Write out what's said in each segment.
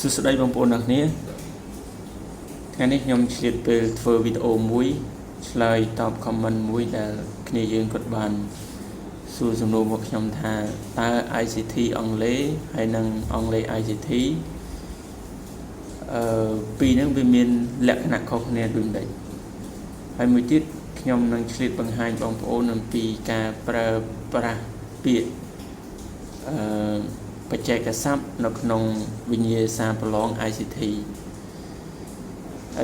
សួស្តីបងប្អូនទាំងគ្នាថ្ងៃនេះខ្ញុំឆ្លៀតពេលធ្វើវីដេអូមួយឆ្លើយតប comment មួយដែលគ្នាយើងគាត់បានសួរសំណួរមកខ្ញុំថាតើ ICT អង់គ្លេសហើយនិងអង់គ្លេស ICT ពីរហ្នឹងវាមានលក្ខណៈខុសគ្នាដូចម្ដេចហើយមួយទៀតខ្ញុំនឹងឆ្លៀតបង្ហាញបងប្អូនអំពីការប្រើប្រាស់ពាក្យបច្ចេកសព្ទនៅក្នុងវិញ្ញាសាប្រឡង ICT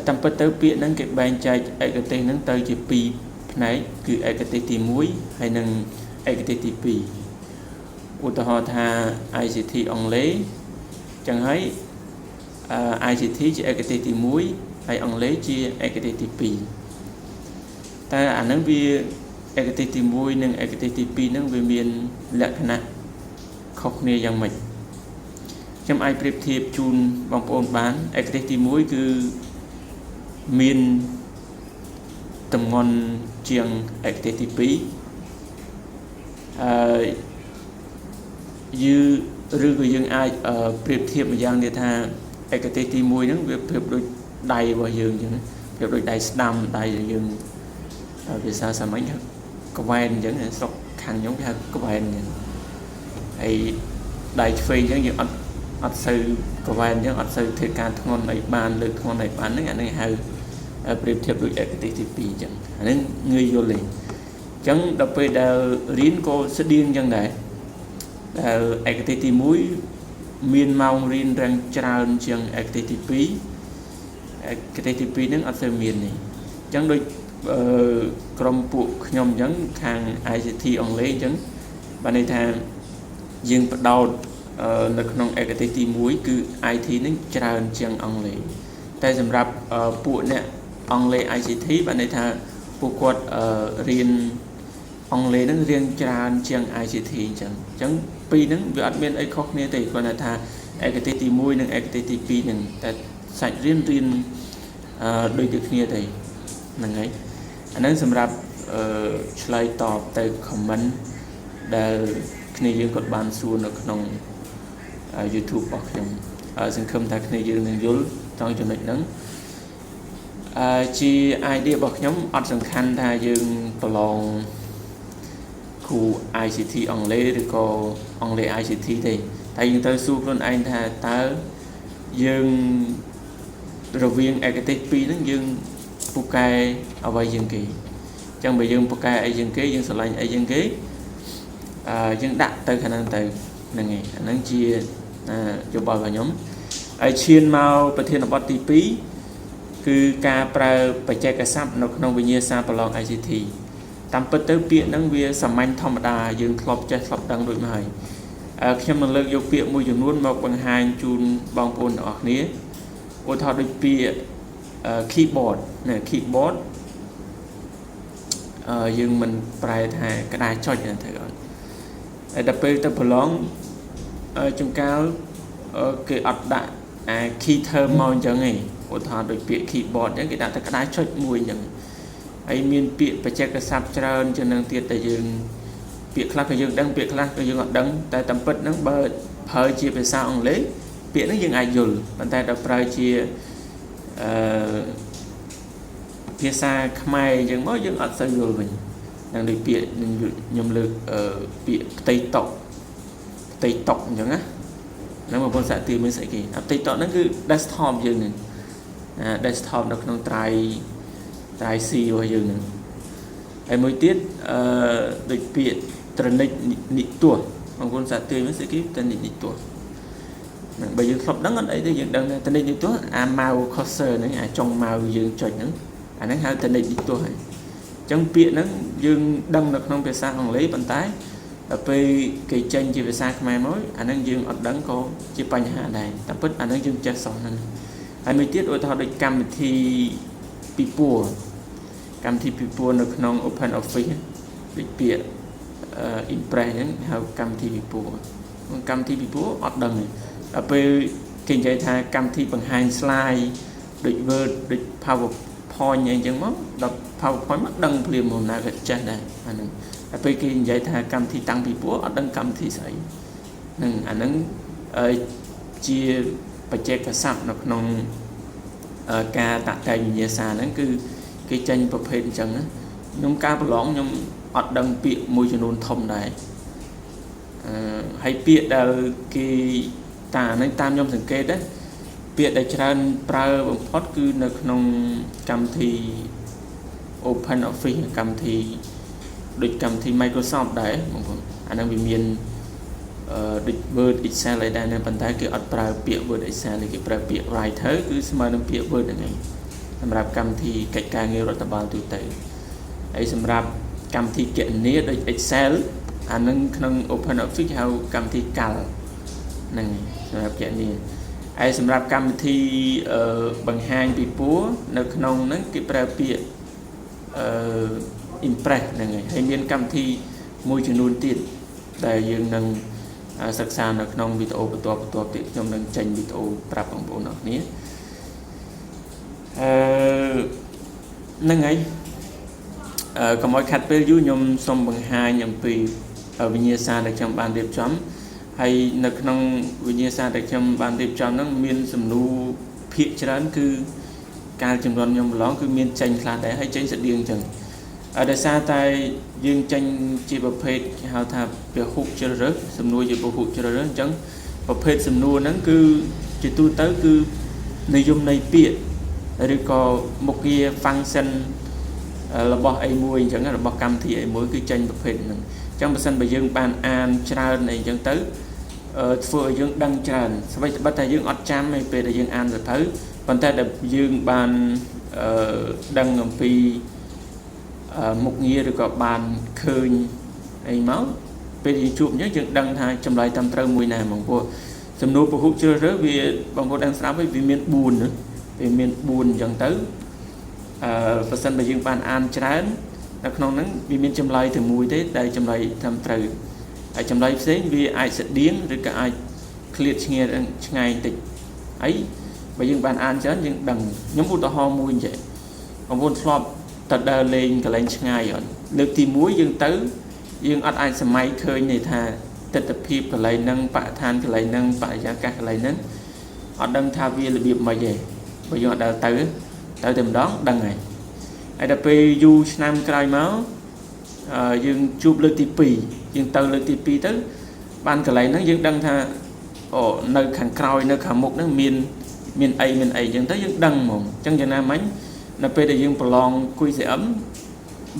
តាមពិតទៅពាក្យហ្នឹងគេបែងចែកឯកទេសហ្នឹងទៅជាពីរផ្នែកគឺឯកទេសទី1ហើយនិងឯកទេសទី2ឧទាហរណ៍ថា ICT អង់គ្លេសចឹងហើយ ICT ជាឯកទេសទី1ហើយអង់គ្លេសជាឯកទេសទី2តែអាហ្នឹងវាឯកទេសទី1និងឯកទេសទី2ហ្នឹងវាមានលក្ខណៈខុសគ្នាយ៉ាងម៉េចខ្ញុំអាចប្រៀបធៀបជូនបងប្អូនបានឯកទេសទី1គឺមានតម្ងន់ជាងឯកទេសទី2ហើយយឺឬក៏យើងអាចប្រៀបធៀបម្យ៉ាងទៀតថាឯកទេសទី1ហ្នឹងវាប្រៀបដូចដៃរបស់យើងអញ្ចឹងប្រៀបដូចដៃស្ដាំដៃយើងភាសាសាមញ្ញថាកវែនអញ្ចឹងស្រុកខាងខ្ញុំគេហៅកវែនអញ្ចឹងហើយដៃឆ្វេងអញ្ចឹងយើងអត់សូវកវែនអញ្ចឹងអត់សូវធ្វើការធ្ងន់អីបានលើកធ្ងន់អីបានហ្នឹងអាហ្នឹងហៅប្រៀបធៀបដូចឯកទេសទី2អញ្ចឹងអាហ្នឹងងាយយល់ទេអញ្ចឹងដល់ពេលដែលរៀនក៏ស្តៀងអញ្ចឹងដែរដែលឯកទេសទី1មានម៉ោងរៀនរាងច្រើនជាងឯកទេសទី2ឯកទេសទី2ហ្នឹងអត់សូវមានទេអញ្ចឹងដូចអឺក្រុមពួកខ្ញុំអញ្ចឹងខាង ICT អង់គ្លេសអញ្ចឹងបានន័យថាយើងបដោតនៅក្នុងឯកទេសទី1គឺ IT នឹងច្រើនជាងអង់គ្លេសតែសម្រាប់ពួកអ្នកអង់គ្លេស ICT បានន័យថាពួកគាត់រៀនអង់គ្លេសនឹងរៀនច្រើនជាង ICT អញ្ចឹងអញ្ចឹងពីរហ្នឹងវាអត់មានអីខុសគ្នាទេគ្រាន់តែថាឯកទេសទី1និងឯកទេសទី2ហ្នឹងតែសាច់រៀនរៀនអឺដូចតែគ្នាទេហ្នឹងហើយអាហ្នឹងសម្រាប់អឺឆ្លើយតបទៅ comment ដែលគ្នាយើងគាត់បានសួរនៅក្នុង YouTube របស់ខ្ញុំសង្ឃឹមថាគ្នាយើងនឹងយល់ត្រង់ចំណុចហ្នឹងអឺជា idea របស់ខ្ញុំអត់សំខាន់ថាយើងប្រឡងគ្រូ ICT អង់គ្លេសឬក៏អង់គ្លេស ICT ទេតែយើងត្រូវសួរខ្លួនឯងថាតើយើងរវាងឯកទេសពីរហ្នឹងយើងពូកែអ្វីជាងគេអញ្ចឹងបើយើងពូកែអីជាងគេយើងស្រឡាញ់អីជាងគេអឺយើងដាក់ទៅខាងហ្នឹងទៅហ្នឹងឯងអាហ្នឹងជាយោបល់របស់ខ្ញុំហើយឈានមកប្រធានបទទី2គឺការប្រើបច្ចេកសព្ទនៅក្នុងវិញ្ញាសាប្រឡង ICT តាមពិតទៅពាក្យហ្នឹងវាសាមញ្ញធម្មតាយើងធ្លាប់ចេះធ្លាប់ដឹងដូចមកហើយខ្ញុំនឹងលើកយកពាក្យមួយចំនួនមកបង្ហាញជូនបងប្អូនទាំងអស់គ្នាឧទាហរណ៍ដូចពាក្យ keyboard ណា keyboard អឺយើងមិនប្រែថាក្តារចុចណាត្រូវអត់ហើយដល់ពេលទៅប្រឡងចំកាលគេអត់ដាក់អា key term មកអញ្ចឹងឯងឧទាហរណ៍ដូចពាក្យ keyboard អញ្ចឹងគេដាក់តែក្តារចុចមួយអញ្ចឹងហើយមានពាក្យបច្ចេកសព្ទច្រើនជាងនឹងទៀតតែយើងពាក្យខ្លះក៏យើងដឹងពាក្យខ្លះក៏យើងអត់ដឹងតែតាមពិតហ្នឹងបើប្រើជាភាសាអង់គ្លេសពាក្យហ្នឹងយើងអាចយល់ប៉ុន្តែដល់ប្រើជាអឺភាសាខ្មែរអញ្ចឹងមកយើងអត់សូវយល់វិញនឹងដូចពាក្យខ្ញុំលើកពាក្យផ្ទៃតុផ្ទៃតុអញ្ចឹងណាហ្នឹងបងប្អូនសាកទីមើលស្អីគេអាផ្ទៃតុហ្នឹងគឺ desktop យើងហ្នឹងអា desktop នៅក្នុង drive C របស់យើងហ្នឹងហើយមួយទៀតអឺដូចពាក្យត្រនិចនិទស្សបងប្អូនសាកទាយមើលស្អីគេត្រនិចនិទស្សហ្នឹងបើយើងធ្លាប់ដឹងអត់អីទេយើងដឹងថាត្រនិចនិទស្សអា mouse cursor ហ្នឹងអាចុង mouse យើងចុចហ្នឹងអាហ្នឹងហៅត្រនិចនិទស្សហើយអញ្ចឹងពាក្យហ្នឹងយើងដឹងនៅក្នុងភាសាអង់គ្លេសប៉ុន្តែដល់ពេលគេចេញជាភាសាខ្មែរមកអាហ្នឹងយើងអត់ដឹងក៏ជាបញ្ហាដែរតែពិតអាហ្នឹងយើងចេះសោះហ្នឹងហើយមួយទៀតឧទាហរណ៍ដូចកម្មវិធីពិព័រណ៍កម្មវិធីពិព័រណ៍នៅក្នុង Open Office ដូចពាក្យ Impress ហ្នឹងហៅកម្មវិធីពិព័រណ៍កម្មវិធីពិព័រណ៍អត់ដឹងទេដល់ពេលគេនិយាយថាកម្មវិធីបង្ហាញ slide ដូច Word ដូច PowerPoint អីចឹងមកដល់ PowerPoint មកដឹងភ្លាមមកណាក៏ចេះដែរអាហ្នឹងដល់ពេលគេនិយាយថាកម្មវិធីតាំងពិព័រណ៍អត់ដឹងកម្មវិធីស្អីហ្នឹងអាហ្នឹងជា បច្ចេកស័ព្ទនៅក្នុងការតាក់តែងវិញ្ញាសាហ្នឹងគឺគេចេញប្រភេទអញ្ចឹងណាខ្ញុំការប្រឡងខ្ញុំអត់ដឹងពាក្យមួយចំនួនធំដែរអឺហើយពាក្យដែលគេតាហ្នឹងតាមខ្ញុំសង្កេតណាពាក្យដែលច្រើនប្រើបំផុតគឺនៅក្នុងកម្មវិធី Open Office កម្មវិធីដូចកម្មវិធី Microsoft ដែរបងប្អូនអាហ្នឹងវាមានអឺដូច Word Excel អីដែរប៉ុន្តែគេអត់ប្រើពាក្យ Word Excel ទេគេប្រើពាក្យ Writer គឺស្មើនឹងពាក្យ Word ហ្នឹងឯងសម្រាប់កម្មវិធីកិច្ចការងាររដ្ឋបាលទូទៅហើយសម្រាប់កម្មវិធីគណនាដូច Excel អានឹងក្នុង Open Office ហៅកម្មវិធីកាល់ហ្នឹងសម្រាប់គណនាហើយសម្រាប់កម្មវិធីបង្ហាញពីពួរនៅក្នុងហ្នឹងគេប្រើពាក្យអឺ Impress ហ្នឹងហើយហើយមានកម្មវិធីមួយចំនួនទៀតដែលយើងនឹងសិក្សានៅក្នុងវីដេអូបន្ទាប់បន្ទាប់ទៀតខ្ញុំនឹងចេញវីដេអូប្រាប់បងប្អូនអរគ្នាអឺហ្នឹងហើយអឺកុំឲ្យខាត់ពេលយូរខ្ញុំសូមបង្ហាញអំពីវិញ្ញាសាដែលខ្ញុំបានរៀបចំហើយនៅក្នុងវិញ្ញាសាដែលខ្ញុំបានរៀបចំហ្នឹងមានសំណួរភាគច្រើនគឺកាលចំនួនខ្ញុំប្រឡងគឺមានចេញខ្លះដែរហើយចេញស្តៀងអញ្ចឹងដោយសារតែយើងចេញជាប្រភេទគេហៅថាពហុជ្រើសរើសសំណួរជាពហុជ្រើសរើសអញ្ចឹងប្រភេទសំណួរហ្នឹងគឺជាទូទៅគឺនិយមនៃពាក្យឬក៏មុខងារ function របស់អីមួយអញ្ចឹងរបស់កម្មវិធីអីមួយគឺចេញប្រភេទហ្នឹងអញ្ចឹងបើសិនបើយើងបានអានច្រើនអីអញ្ចឹងទៅធ្វើឲ្យយើងដឹងច្រើនស្វីត្បិតតែយើងអត់ចាំឯពេលដែលយើងអានសៀវភៅប៉ុន្តែដែលយើងបានអឺដឹងអំពីមុខងារឬក៏បានឃើញអីមកពេលយើងជួបអញ្ចឹងយើងដឹងថាចម្លើយតាមត្រូវមួយណាហ្មងព្រោះសំណួរពហុជ្រើសរើសវាបងប្អូនដឹងស្រាប់ហើយវាមាន4ណាវាមាន4អញ្ចឹងទៅអឺបើសិនបើយើងបានអានច្រើននៅក្នុងហ្នឹងវាមានចម្លើយតែមួយទេដែលចម្លើយត្រឹមត្រូវហើយចម្លើយផ្សេងវាអាចស្តៀងឬក៏អាចឃ្លាតឆ្ងាយឆ្ងាយបន្តិចហើយបើយើងបានអានច្រើនយើងដឹងខ្ញុំឧទាហរណ៍មួយអញ្ចឹងបងប្អូនធ្លាប់ទៅដើរលេងកន្លែងឆ្ងាយអត់លើកទី1យើងទៅយើងអត់អាចសម័យឃើញទេថាទិដ្ឋភាពកន្លែងហ្នឹងបរិស្ថានកន្លែងហ្នឹងបរិយាកាសកន្លែងហ្នឹងអត់ដឹងថាវារបៀបម៉េចទេបើយើងអត់ដើរទៅទៅតែម្ដងដឹងហើយហើយដល់ពេលយូរឆ្នាំក្រោយមកយើងជួបលើកទី2យើងទៅលើកទី2ទៅបានកន្លែងហ្នឹងយើងដឹងថាអូនៅខាងក្រោយនៅខាងមុខហ្នឹងមានមានអីមានអីអញ្ចឹងទៅយើងដឹងហ្មងអញ្ចឹងយ៉ាងណាមិញនៅពេលដែលយើងប្រឡង QCM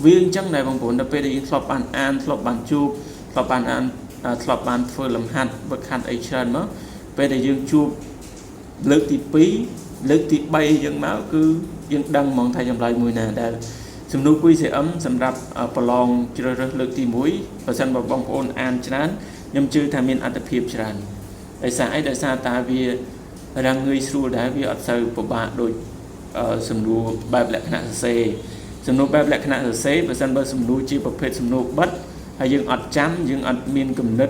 វាអញ្ចឹងដែរបងប្អូននៅពេលដែលយើងធ្លាប់បានអានធ្លាប់បានជួបធ្លាប់បានអានធ្លាប់បានធ្វើលំហាត់វឹកហាត់អីច្រើនមកពេលដែលយើងជួបលើកទី2លើកទី3យើងមកគឺយើងដឹងហ្មងថាចម្លើយមួយណាដែលសំណួរ QCM សម្រាប់ប្រឡងជ្រើសរើសលើកទី1បើសិនបើបងប្អូនអានច្រើនខ្ញុំជឿថាមានអត្ថភាពច្រើនដោយសារអីដោយសារតាវារាងងាយស្រួលដែរវាអត់សូវពិបាកដូចសំណួរបែបលក្ខណៈសរសេរសំណួរបែបលក្ខណៈសរសេរបើសិនបើសំណួរជាប្រភេទសំណួរបិទហើយយើងអត់ចាំយើងអត់មានគំនិត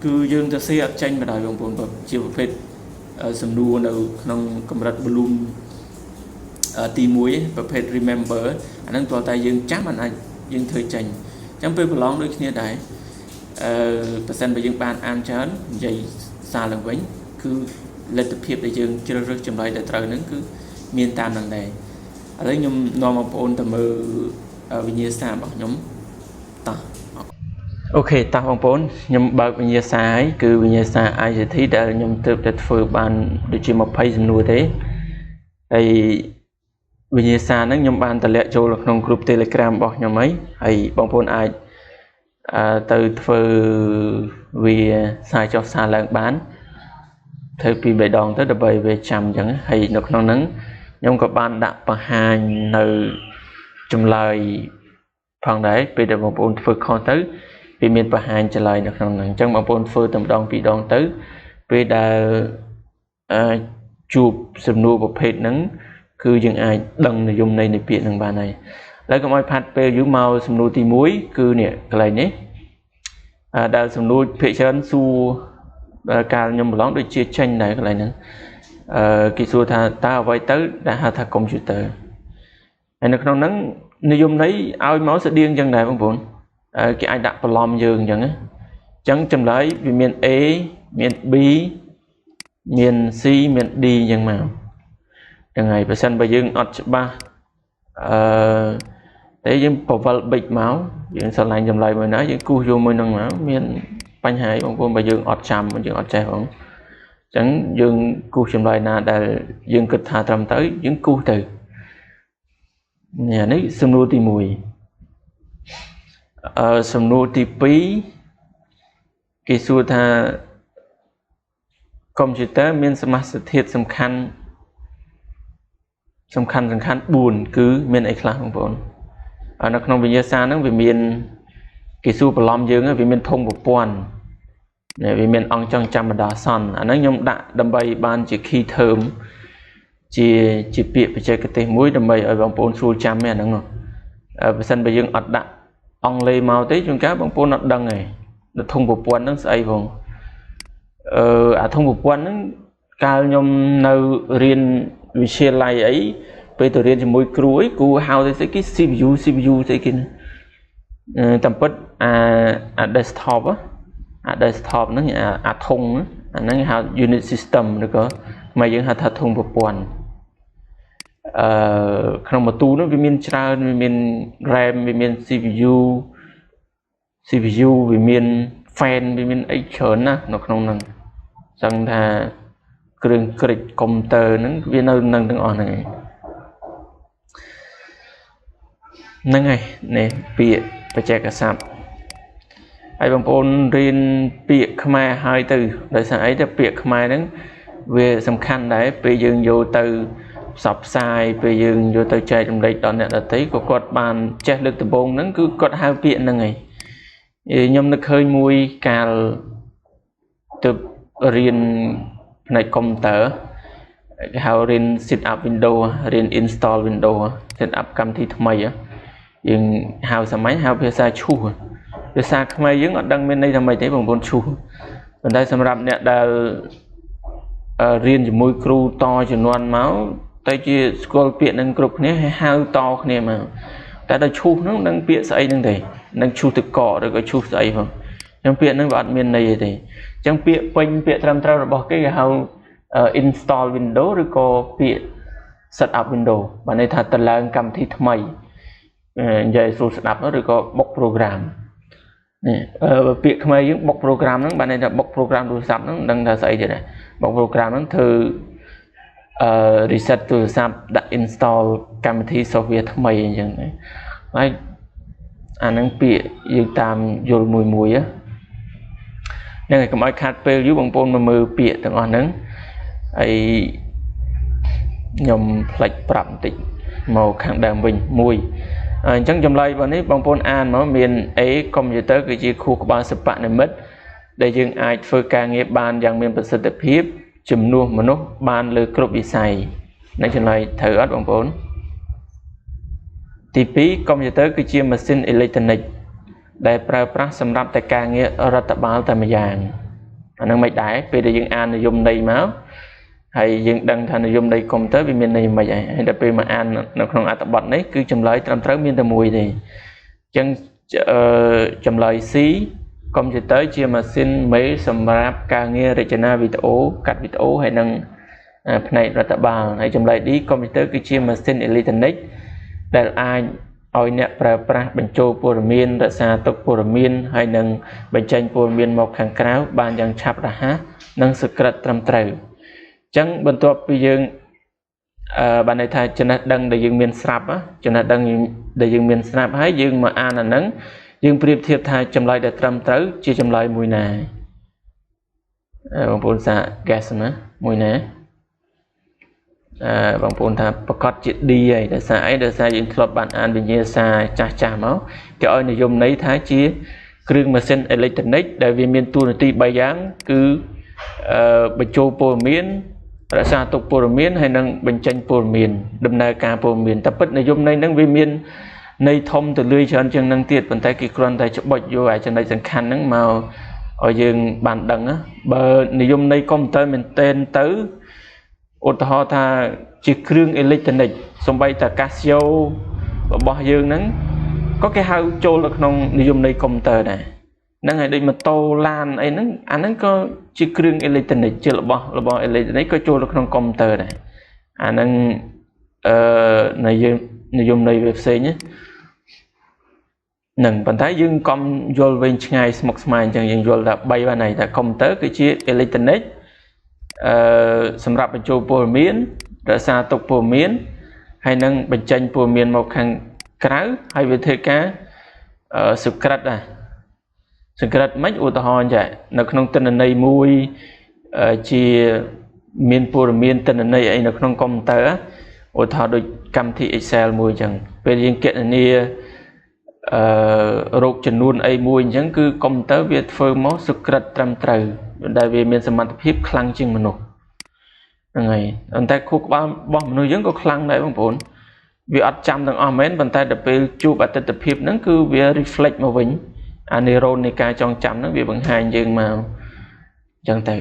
គឺយើងទៅសេអត់ចេញបណ្ដោយបងប្អូនបើជាប្រភេទសំណួរនៅក្នុងកម្រិត Bloom ទី1ប្រភេទ remember អាហ្នឹងទាល់តែយើងចាំអាអាចយើងធ្វើចេញអញ្ចឹងពេលប្រឡងដូចគ្នាដែរអឺបើសិនបើយើងបានអានច្រើននិយាយសារឡើងវិញគឺលទ្ធភាពដែលយើងជ្រើសរើសចម្លើយដែលត្រូវហ្នឹងគឺមានតាមនឹងដែរឥឡូវខ្ញុំនាំបងប្អូនទៅមើលវិញ្ញាសារបស់ខ្ញុំតោះ OK តោះបងប្អូនខ្ញុំបើកវិញ្ញាសាហើយគឺវិញ្ញាសា ICT ដែលខ្ញុំទើបតែធ្វើបានដូចជា20សំណួរទេហើយវិញ្ញាសាហ្នឹងខ្ញុំបានតម្លាក់ចូលក្នុងក្រុម Telegram របស់ខ្ញុំហើយហើយបងប្អូនអាចទៅធ្វើវាសារចុះសារឡើងបានធ្វើពី3ដងទៅដើម្បីវាចាំអញ្ចឹងហើយនៅក្នុងហ្នឹងខ្ញុំក៏បានដាក់បង្ហាញនៅចម្លើយផងដែរពេលដែលបងប្អូនធ្វើខុសទៅវាមានបង្ហាញចម្លើយនៅក្នុងហ្នឹងអញ្ចឹងបងប្អូនធ្វើតែម្ដងពីរដងទៅពេលដែលជួបសំណួរប្រភេទហ្នឹងគឺយើងអាចដឹងនិយមន័យនៃពាក្យហ្នឹងបានហើយឥឡូវកុំឲ្យផាត់ពេលយូរមកសំណួរទី1គឺនេះកន្លែងនេះដែលសំណួរភាគច្រើនសួរកាលខ្ញុំប្រឡងដូចជាចេញដែរកន្លែងហ្នឹងអឺគេសួរថាតើអ្វីទៅដែលហៅថាកុំព្យូទ័រហើយនៅក្នុងហ្នឹងនិយមន័យឲ្យមកស្តៀងចឹងដែរបងប្អូនគេអាចដាក់បន្លំយើងអញ្ចឹងណាអញ្ចឹងចម្លើយវាមាន A មាន B មាន C មាន D អញ្ចឹងមកហ្នឹងហើយបើសិនបើយើងអត់ច្បាស់អឺតែយើងពវល់បិចមកយើងស្រឡាញ់ចម្លើយមួយណាយើងគូសយកមួយនឹងមកមានបញ្ហាបងប្អូនបើយើងអត់ចាំយើងអត់ចេះផងអញ្ចឹងយើងគូសចម្លើយណាដែលយើងគិតថាត្រឹមត្រូវយើងគូសទៅនេះសំណួរទី1សំណួរទី2គេសួរថាកុំព្យូទ័រមានសមាសធាតុសំខាន់សំខាន់សំខាន់4គឺមានអីខ្លះបងប្អូននៅក្នុងវិញ្ញាសាហ្នឹងវាមានគេសួរបន្លំយើងវាមានធុងប្រព័ន្ធវាមានអង្គចងចាំបណ្ដោះអាសន្នអាហ្នឹងខ្ញុំដាក់ដើម្បីបានជា key term ជាពាក្យបច្ចេកទេសមួយដើម្បីឲ្យបងប្អូនស្រួលចាំឯអាហ្នឹងបើសិនបើយើងអត់ដាក់អង់គ្លេសមកទេជួនកាលបងប្អូនអត់ដឹងទេនៅធុងប្រព័ន្ធហ្នឹងស្អីផងអាធុងប្រព័ន្ធហ្នឹងកាលខ្ញុំនៅរៀនវិទ្យាល័យអីពេលទៅរៀនជាមួយគ្រូអីគ្រូហៅទៅស្អីគេ CPU CPU ស្អីគេតាមពិតអា desktop អា desktop ហ្នឹងអាធុងអាហ្នឹងហៅ unit system ឬក៏ខ្មែរយើងហៅថាធុងប្រព័ន្ធក្នុងម៉ូទូនោះវាមានច្រើនវាមាន RAM វាមាន CPU វាមាន fan វាមានអីច្រើនណាស់នៅក្នុងហ្នឹងសឹងថាគ្រឿងក្រិចកុំព្យូទ័រហ្នឹងវានៅនឹងទាំងអស់ហ្នឹងឯងហ្នឹងហើយនេះពាក្យបច្ចេកស័ព្ទហើយបងប្អូនរៀនពាក្យខ្មែរហើយទៅដោយសារអីទៅពាក្យខ្មែរហ្នឹងវាសំខាន់ដែរពេលយើងយកទៅផ្សព្វផ្សាយពេលយើងយកទៅចែករំលែកដល់អ្នកដទៃក៏គាត់បានចេះលើកដំបូងហ្នឹងគឺគាត់ហៅពាក្យហ្នឹងឯងខ្ញុំនឹកឃើញមួយកាលទៅរៀនផ្នែកកុំព្យូទ័រគេហៅរៀន set up window រៀន install window set up កម្មវិធីថ្មីយើងហៅសម័យហៅភាសាឈូសភាសាខ្មែរយើងអត់ដឹងមានន័យថាម៉េចទេបងប្អូនឈូសប៉ុន្តែសម្រាប់អ្នកដែលរៀនជាមួយគ្រូតជំនាន់មកតែជាស្គាល់ពាក្យនឹងគ្រប់គ្នាហើយហៅតគ្នាមកតែដល់ឈូសហ្នឹងនឹងពាក្យស្អីហ្នឹងទេនឹងឈូសទឹកកកឬក៏ឈូសស្អីផងអញ្ចឹងពាក្យហ្នឹងវាអត់មានន័យទេអញ្ចឹងពាក្យពេញពាក្យត្រឹមត្រូវរបស់គេគេហៅ install window ឬក៏ពាក្យ set up window បានន័យថាតឡើងកម្មវិធីថ្មីនិយាយស្រួលស្ដាប់ឬក៏បុក program នេះពាក្យខ្មែរយើងបុក program ហ្នឹងបានន័យថាបុក program ទូរស័ព្ទហ្នឹងដឹងថាស្អីទេដែរបុក program ហ្នឹងធ្វើreset ទូរស័ព្ទដាក់ install កម្មវិធី software ថ្មីអញ្ចឹងហើយអាហ្នឹងពាក្យយើងតាមយល់មួយមួយហ្នឹងហើយកុំឲ្យខាត់ពេលយូរបងប្អូនមកមើលពាក្យទាំងអស់ហ្នឹងហើយខ្ញុំផ្លេចប្រាប់បន្តិចមកខាងដើមវិញមួយអញ្ចឹងចម្លើយរបស់នេះបងប្អូនអានមកមាន A កុំព្យូទ័រគឺជាខួរក្បាលសិប្បនិម្មិតដែលយើងអាចធ្វើការងារបានយ៉ាងមានប្រសិទ្ធភាពជំនួសមនុស្សបានលើគ្រប់វិស័យនៅចម្លើយត្រូវអត់បងប្អូនទី2កុំព្យូទ័រគឺជាម៉ាស៊ីនអេឡិចត្រូនិកដែលប្រើប្រាស់សម្រាប់តែការងាររដ្ឋបាលតែម្យ៉ាងអានឹងមិនដែរពេលដែលយើងអាននិយមន័យមកហើយយើងដឹងថានិយមន័យកុំព្យូទ័រវាមានន័យមិនហើយដល់ពេលមកអាននៅក្នុងអត្ថបទនេះគឺចម្លើយត្រឹមត្រូវមានតែមួយទេអញ្ចឹងចម្លើយ C កុំព្យូទ័រជាម៉ាស៊ីនមេសម្រាប់ការងាររចនាវីដេអូកាត់វីដេអូហើយនិងផ្នែករដ្ឋបាលហើយចម្លើយ D កុំព្យូទ័រគឺជាម៉ាស៊ីនអេឡិចត្រូនិកដែលអាចឲ្យអ្នកប្រើប្រាស់បញ្ចូលព័ត៌មានរក្សាទុកព័ត៌មានហើយនិងបញ្ចេញព័ត៌មានមកខាងក្រៅបានយ៉ាងឆាប់រហ័សនិងសុក្រិតត្រឹមត្រូវអញ្ចឹងបន្ទាប់ពីយើងបានន័យថាចំណេះដឹងដែលយើងមានស្រាប់ចំណេះដឹងដែលយើងមានស្រាប់ហើយយើងមកអានអាហ្នឹងយើងប្រៀបធៀបថាចម្លើយដែលត្រឹមត្រូវជាចម្លើយមួយណាបងប្អូនសាក guess ណាមួយណាបងប្អូនថាប្រកាសជា D ហើយដោយសារអីដោយសារយើងធ្លាប់បានអានវិញ្ញាសាចាស់ចាស់មកគេឲ្យនិយមន័យថាជាគ្រឿងម៉ាស៊ីនអេឡិចត្រូនិកដែលវាមានតួនាទី3យ៉ាងគឺបញ្ចូលព័ត៌មានរក្សាទុកព័ត៌មានហើយនិងបញ្ចេញព័ត៌មានដំណើរការព័ត៌មានតែពិតនិយមន័យហ្នឹងវាមានន័យធំទៅលឿយច្រើនជាងនឹងទៀតប៉ុន្តែគេគ្រាន់តែច្បុចយកអាចំណុចសំខាន់ហ្នឹងមកឲ្យយើងបានដឹងបើនិយមន័យកុំព្យូទ័រមែនទែនទៅឧទាហរណ៍ថាជាគ្រឿងអេឡិចត្រូនិកសូម្បីតែ Casio របស់យើងហ្នឹងក៏គេហៅចូលទៅក្នុងនិយមន័យកុំព្យូទ័រដែរហ្នឹងហើយដូចម៉ូតូឡានអីហ្នឹងអាហ្នឹងក៏ ជាគ្រឿងអេឡិចត្រូនិកជារបស់អេឡិចត្រូនិកក៏ចូលទៅក្នុងកុំព្យូទ័រដែរអាហ្នឹងអឺនៃយើងនិយមន័យវាផ្សេងណានឹងប៉ុន្តែយើងកុំយល់វែងឆ្ងាយស្មុគស្មាញអញ្ចឹងយើងយល់ថា3បានហើយថាកុំព្យូទ័រគឺជាអេឡិចត្រូនិកអឺសម្រាប់បញ្ចូលព័ត៌មានរក្សាទុកព័ត៌មានហើយនឹងបញ្ចេញព័ត៌មានមកខាងក្រៅហើយវាធ្វើការសុក្រិតដែរសង្ក្រិតមិនឧទាហរណ៍ចានៅក្នុងទិន្នន័យមួយជាមានព័ត៌មានទិន្នន័យអីនៅក្នុងកុំព្យូទ័រឧទាហរណ៍ដូចកម្មវិធី Excel មួយអញ្ចឹងពេលយើងគណនាអឺរោគចំនួនអីមួយអញ្ចឹងគឺកុំព្យូទ័រវាធ្វើមកសុក្រិតត្រឹមត្រូវដែលវាមានសមត្ថភាពខ្លាំងជាងមនុស្សហ្នឹងហើយប៉ុន្តែខួរក្បាលរបស់មនុស្សយើងក៏ខ្លាំងដែរបងប្អូនវាអត់ចាំទាំងអស់មែនប៉ុន្តែដល់ពេលជួបអតិថិភាពហ្នឹងគឺវា reflect មកវិញអានីរ៉ូននៃការចងចាំហ្នឹងវាបង្ហាញយើងមកអញ្ចឹងទៅ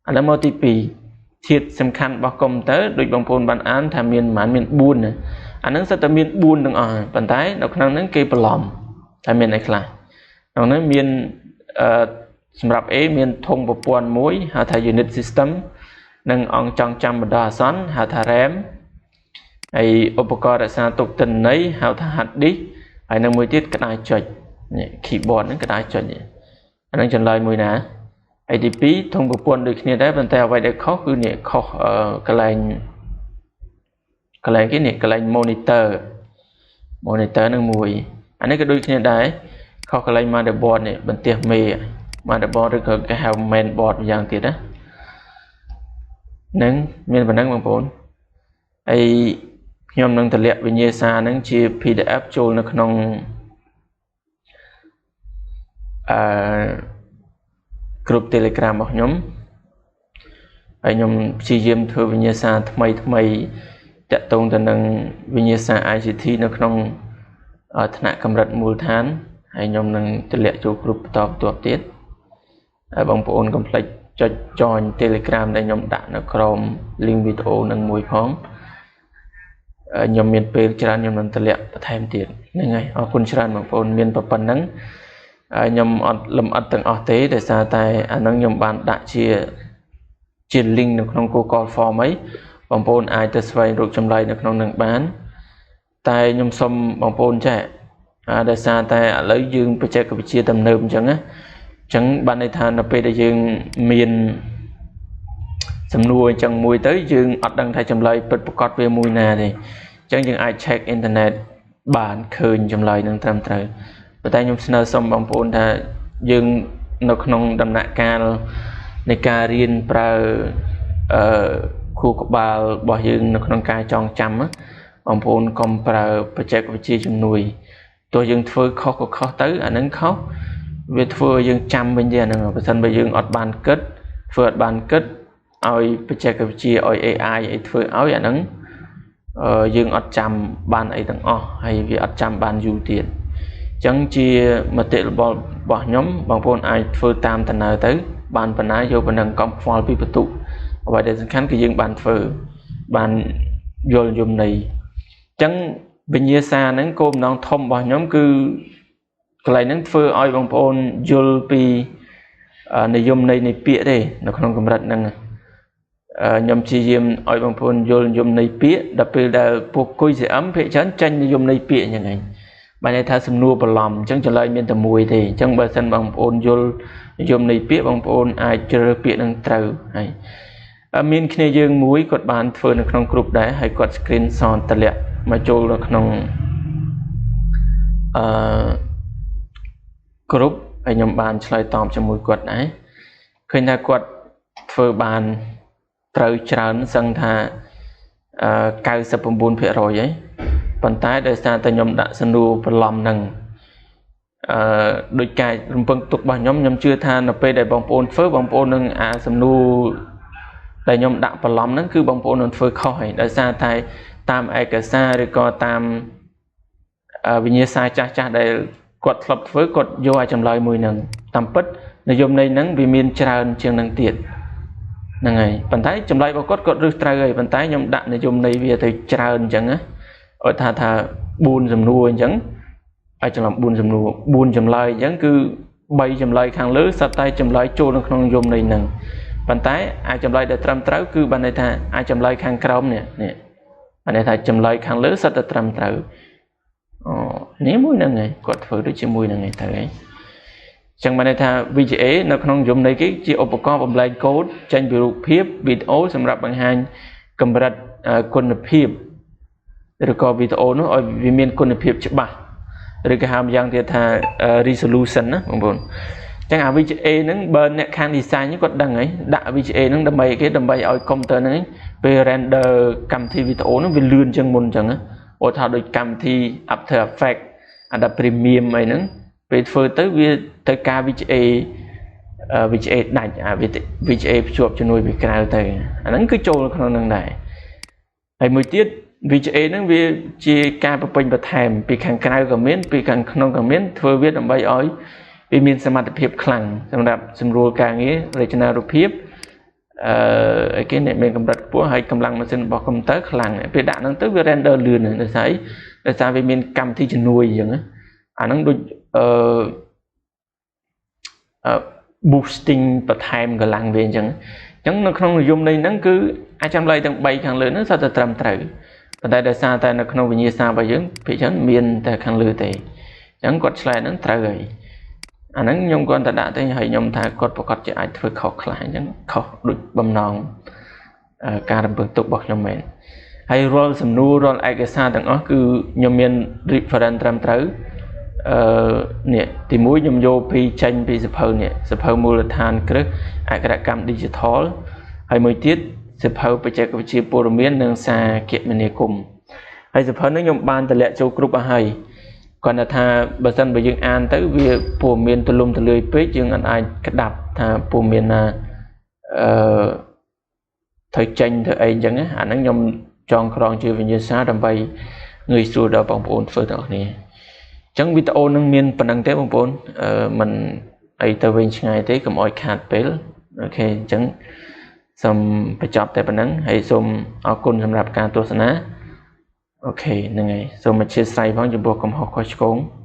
អានេះមកទី2ធាតុសំខាន់របស់កុំព្យូទ័រដូចបងប្អូនបានអានថាមានប្រហែលមាន4ណាអាហ្នឹងសិតតែមាន4ទាំងអស់ប៉ុន្តែនៅក្នុងហ្នឹងគេបន្លំថាមានអីខ្លះក្នុងហ្នឹងមានអឺសម្រាប់ A មានធុងប្រព័ន្ធមួយហៅថា unit system និងអង្គចងចាំបណ្ដោះអាសន្នហៅថា RAM ហើយឧបករណ៍រក្សាទុកទិន្នន័យហៅថា hard disk ហើយនឹងមួយទៀតក្តារចុចនេះ keyboard ហ្នឹងក្តារចុចអាហ្នឹងចម្លើយមួយណាហើយទី2ធុងប្រព័ន្ធដូចគ្នាដែរប៉ុន្តែអ្វីដែលខុសគឺនេះខុសកន្លែងគេនេះកន្លែង monitor នឹងមួយអានេះក៏ដូចគ្នាដែរខុសកន្លែង motherboard នេះបន្ទះមេ motherboard ឬក៏គេហៅ main board ម្យ៉ាងទៀតណានឹងមានប៉ុណ្ណឹងបងប្អូនហើយខ្ញុំនឹងតម្លាក់វិញ្ញាសាហ្នឹងជា PDF ចូលនៅក្នុងអឺក្រុម Telegram របស់ខ្ញុំហើយខ្ញុំព្យាយាមធ្វើវិញ្ញាសាថ្មីថ្មីតាក់ទងទៅនឹងវិញ្ញាសា ICT នៅក្នុងថ្នាក់កម្រិតមូលដ្ឋានហើយខ្ញុំនឹងតម្លាក់ចូលក្រុមបន្តបន្ទាប់ទៀតហើយបងប្អូនកុំភ្លេចចុច join Telegram ដែលខ្ញុំដាក់នៅក្រោម link វីដេអូនឹងមួយផងខ្ញុំមានពេលច្រើនខ្ញុំនឹងតម្លាក់បន្ថែមទៀតហ្នឹងហើយអរគុណច្រើនបងប្អូនមានប៉ុណ្ណឹងខ្ញុំអត់លម្អិតទាំងអស់ទេដោយសារតែអាហ្នឹងខ្ញុំបានដាក់ជា link នៅក្នុង Google Form អីបងប្អូនអាចទៅស្វែងរកចម្លើយនៅក្នុងនឹងបានតែខ្ញុំសូមបងប្អូនចេះដោយសារតែឥឡូវយើងបច្ចេកវិទ្យាទំនើបអញ្ចឹងណាអញ្ចឹងបានន័យថានៅពេលដែលយើងមានសំណួរអញ្ចឹងមួយទៅយើងអត់ដឹងថាចម្លើយពិតប្រាកដវាមួយណាទេអញ្ចឹងយើងអាច check អ៊ីនធឺណិតបានឃើញចម្លើយនឹងត្រឹមត្រូវប៉ុន្តែខ្ញុំស្នើសុំបងប្អូនថាយើងនៅក្នុងដំណាក់កាលនៃការរៀនប្រើអឺខួរក្បាលរបស់យើងនៅក្នុងការចងចាំបងប្អូនកុំប្រើបច្ចេកវិទ្យាជំនួយទោះយើងធ្វើខុសក៏ខុសទៅអាហ្នឹងខុសវាធ្វើឲ្យយើងចាំវិញទេអាហ្នឹងបើសិនបើយើងអត់បានគិតធ្វើអត់បានគិតឲ្យបច្ចេកវិទ្យាឲ្យ AI អីធ្វើឲ្យអាហ្នឹងយើងអត់ចាំបានអីទាំងអស់ហើយវាអត់ចាំបានយូរទៀតអញ្ចឹងជាមតិរបស់ខ្ញុំបងប្អូនអាចធ្វើតាមដំណើរទៅបានបណ្ណាយកប៉ុណ្ណឹងកុំខ្វល់ពីបន្ទុកអ្វីដែលសំខាន់គឺយើងបានធ្វើបានយល់យមន័យអញ្ចឹងវិញ្ញាសាហ្នឹងគោលបំណងធំរបស់ខ្ញុំគឺកន្លែងហ្នឹងធ្វើឲ្យបងប្អូនយល់ពីនិយមន័យនៃពាក្យទេនៅក្នុងកម្រិតហ្នឹងខ្ញុំព្យាយាមឲ្យបងប្អូនយល់និយមន័យពាក្យដល់ពេលដែលពួកគុយ CM ភាគច្រើនចេញនិយមន័យពាក្យអញ្ចឹងឯងបានន័យថាសំណួរបន្លំអញ្ចឹងចម្លើយមានតែមួយទេអញ្ចឹងបើសិនបងប្អូនយល់និយមន័យពាក្យបងប្អូនអាចជ្រើសពាក្យនឹងត្រូវហើយមានគ្នាយើងមួយគាត់បានធ្វើនៅក្នុងក្រុមដែរហើយគាត់ screen shot តម្លាក់មកចូលនៅក្នុងអឺក្រុមហើយខ្ញុំបានឆ្លើយតបជាមួយគាត់ដែរឃើញថាគាត់ធ្វើបានត្រូវច្រើនសឹងថា 99%ហើយប៉ុន្តែដោយសារតែខ្ញុំដាក់សំណួរបន្លំហ្នឹងអឺដោយការរំពឹងទុករបស់ខ្ញុំខ្ញុំជឿថានៅពេលដែលបងប្អូនធ្វើបងប្អូននឹងអាសំណួរដែលខ្ញុំដាក់បន្លំហ្នឹងគឺបងប្អូននឹងធ្វើខុសហើយដោយសារតែតាមឯកសារឬក៏តាមវិញ្ញាសាចាស់ចាស់ដែលគាត់ធ្លាប់ធ្វើគាត់យកឲ្យចម្លើយមួយហ្នឹងតាមពិតនិយមន័យហ្នឹងវាមានច្រើនជាងហ្នឹងទៀតហ្នឹងហើយប៉ុន្តែចម្លើយរបស់គាត់គាត់រើសត្រូវហើយប៉ុន្តែខ្ញុំដាក់និយមន័យវាទៅច្រើនអញ្ចឹងណាឲ្យថា4សំណួរអញ្ចឹងឲ្យច្រឡំ4សំណួរ4ចម្លើយអញ្ចឹងគឺ 3ចម្លើយខាងលើសុទ្ធតែចម្លើយចូលនៅក្នុងនិយមន័យហ្នឹងប៉ុន្តែអាចចម្លើយដែលត្រឹមត្រូវគឺបានន័យថាអាចចម្លើយខាងក្រោមនេះនេះបានន័យថាចម្លើយខាងលើសុទ្ធតែត្រឹមត្រូវអូនេះមួយហ្នឹងឯងគាត់ធ្វើដូចជាមួយហ្នឹងឯងទៅឯងចឹងបានន័យថា VGA នៅក្នុងនិយមន័យគេជាឧបករណ៍បំលែងកូដចេញពីរូបភាពវីដេអូសម្រាប់បង្ហាញកម្រិតគុណភាពឬក៏វីដេអូនោះឲ្យវាមានគុណភាពច្បាស់ឬក៏ហៅម្យ៉ាងទៀតថា resolution ណាបងប្អូនចឹងអា VGA ហ្នឹងបើអ្នកខាង design គាត់ដឹងហើយដាក់ VGA ហ្នឹងដើម្បីគេដើម្បីឲ្យកុំព្យូទ័រហ្នឹងពេល render កម្មវិធីវីដេអូហ្នឹងវាលឿនជាងមុនចឹងណាឧទាហរណ៍ដូចកម្មវិធី After Effects Adobe Premiere អីហ្នឹងពេលធ្វើទៅវាទៅការ VGA VGA ដាច់អា VGA ភ្ជាប់ជំនួយពីក្រៅទៅអាហ្នឹងគឺចូលក្នុងហ្នឹងដែរហើយមួយទៀត VGA ហ្នឹងវាជាការបំពេញបន្ថែមពីខាងក្រៅក៏មានពីខាងក្នុងក៏មានធ្វើវាដើម្បីឲ្យវាមានសមត្ថភាពខ្លាំងសម្រាប់សម្រួលការងាររចនារូបភាពអឺអីគេអ្នកមានកម្រិតខ្ពស់ហើយកម្លាំងម៉ាស៊ីនរបស់កុំព្យូទ័រខ្លាំងពេលដាក់ហ្នឹងទៅវា render លឿនដោយសារអីដោយសារវាមានកម្មវិធីជំនួយអញ្ចឹងអាហ្នឹងដូចអឺអឺ boosting បន្ថែមកម្លាំងវាអញ្ចឹងអញ្ចឹងនៅក្នុងនិយមន័យហ្នឹងគឺអាចចម្លើយទាំង3ខាងលើហ្នឹងសុទ្ធតែត្រឹមត្រូវប៉ុន្តែដោយសារតែនៅក្នុងវិញ្ញាសារបស់យើងភាគច្រើនមានតែខាងលើទេអញ្ចឹងគាត់ឆ្លើយហ្នឹងត្រូវហើយអាហ្នឹងខ្ញុំគ្រាន់តែដាក់ទេហើយខ្ញុំថាគាត់ប្រកាសជាអាចធ្វើខុសខ្លះអញ្ចឹងខុសដូចបំណងការរំពឹងទុករបស់ខ្ញុំមែនហើយរាល់សំណួររាល់ឯកសារទាំងអស់គឺខ្ញុំមាន reference ត្រឹមត្រូវអឺនេះទី1ខ្ញុំយកពីចេញពីសភៅនេះសភៅមូលដ្ឋានគ្រឹះអក្ខរកម្ម Digital ហើយមួយទៀតសភៅបច្ចេកវិទ្យាព័ត៌មាននិងសារគមនាគមន៍ហើយសភៅនេះខ្ញុំបានតម្លាក់ចូលគ្រប់អស់ហើយគាត់ថាបើសិនបើយើងអានទៅវាព័ត៌មានទលំទលាយពេកយើងអាចក្តាប់ថាព័ត៌មានណាអឺត្រូវចេញទៅអីអញ្ចឹងអាហ្នឹងខ្ញុំចងក្រងជាវិញ្ញាសាដើម្បីងាយស្រួលដល់បងប្អូនធ្វើទាំងអស់គ្នាអញ្ចឹងវីដេអូនឹងមានប៉ុណ្្នឹងទេបងប្អូនអឺមិនអីទៅវិញឆ្ងាយទេកុំឲ្យខាតពេល OK អញ្ចឹងសូមបញ្ចប់តែប៉ុណ្្នឹងហើយសូមអរគុណសម្រាប់ការទស្សនា OK ហ្នឹងហើយសូមអធ្យាស្រ័យផងចំពោះកំហុសខុសឆ្គង។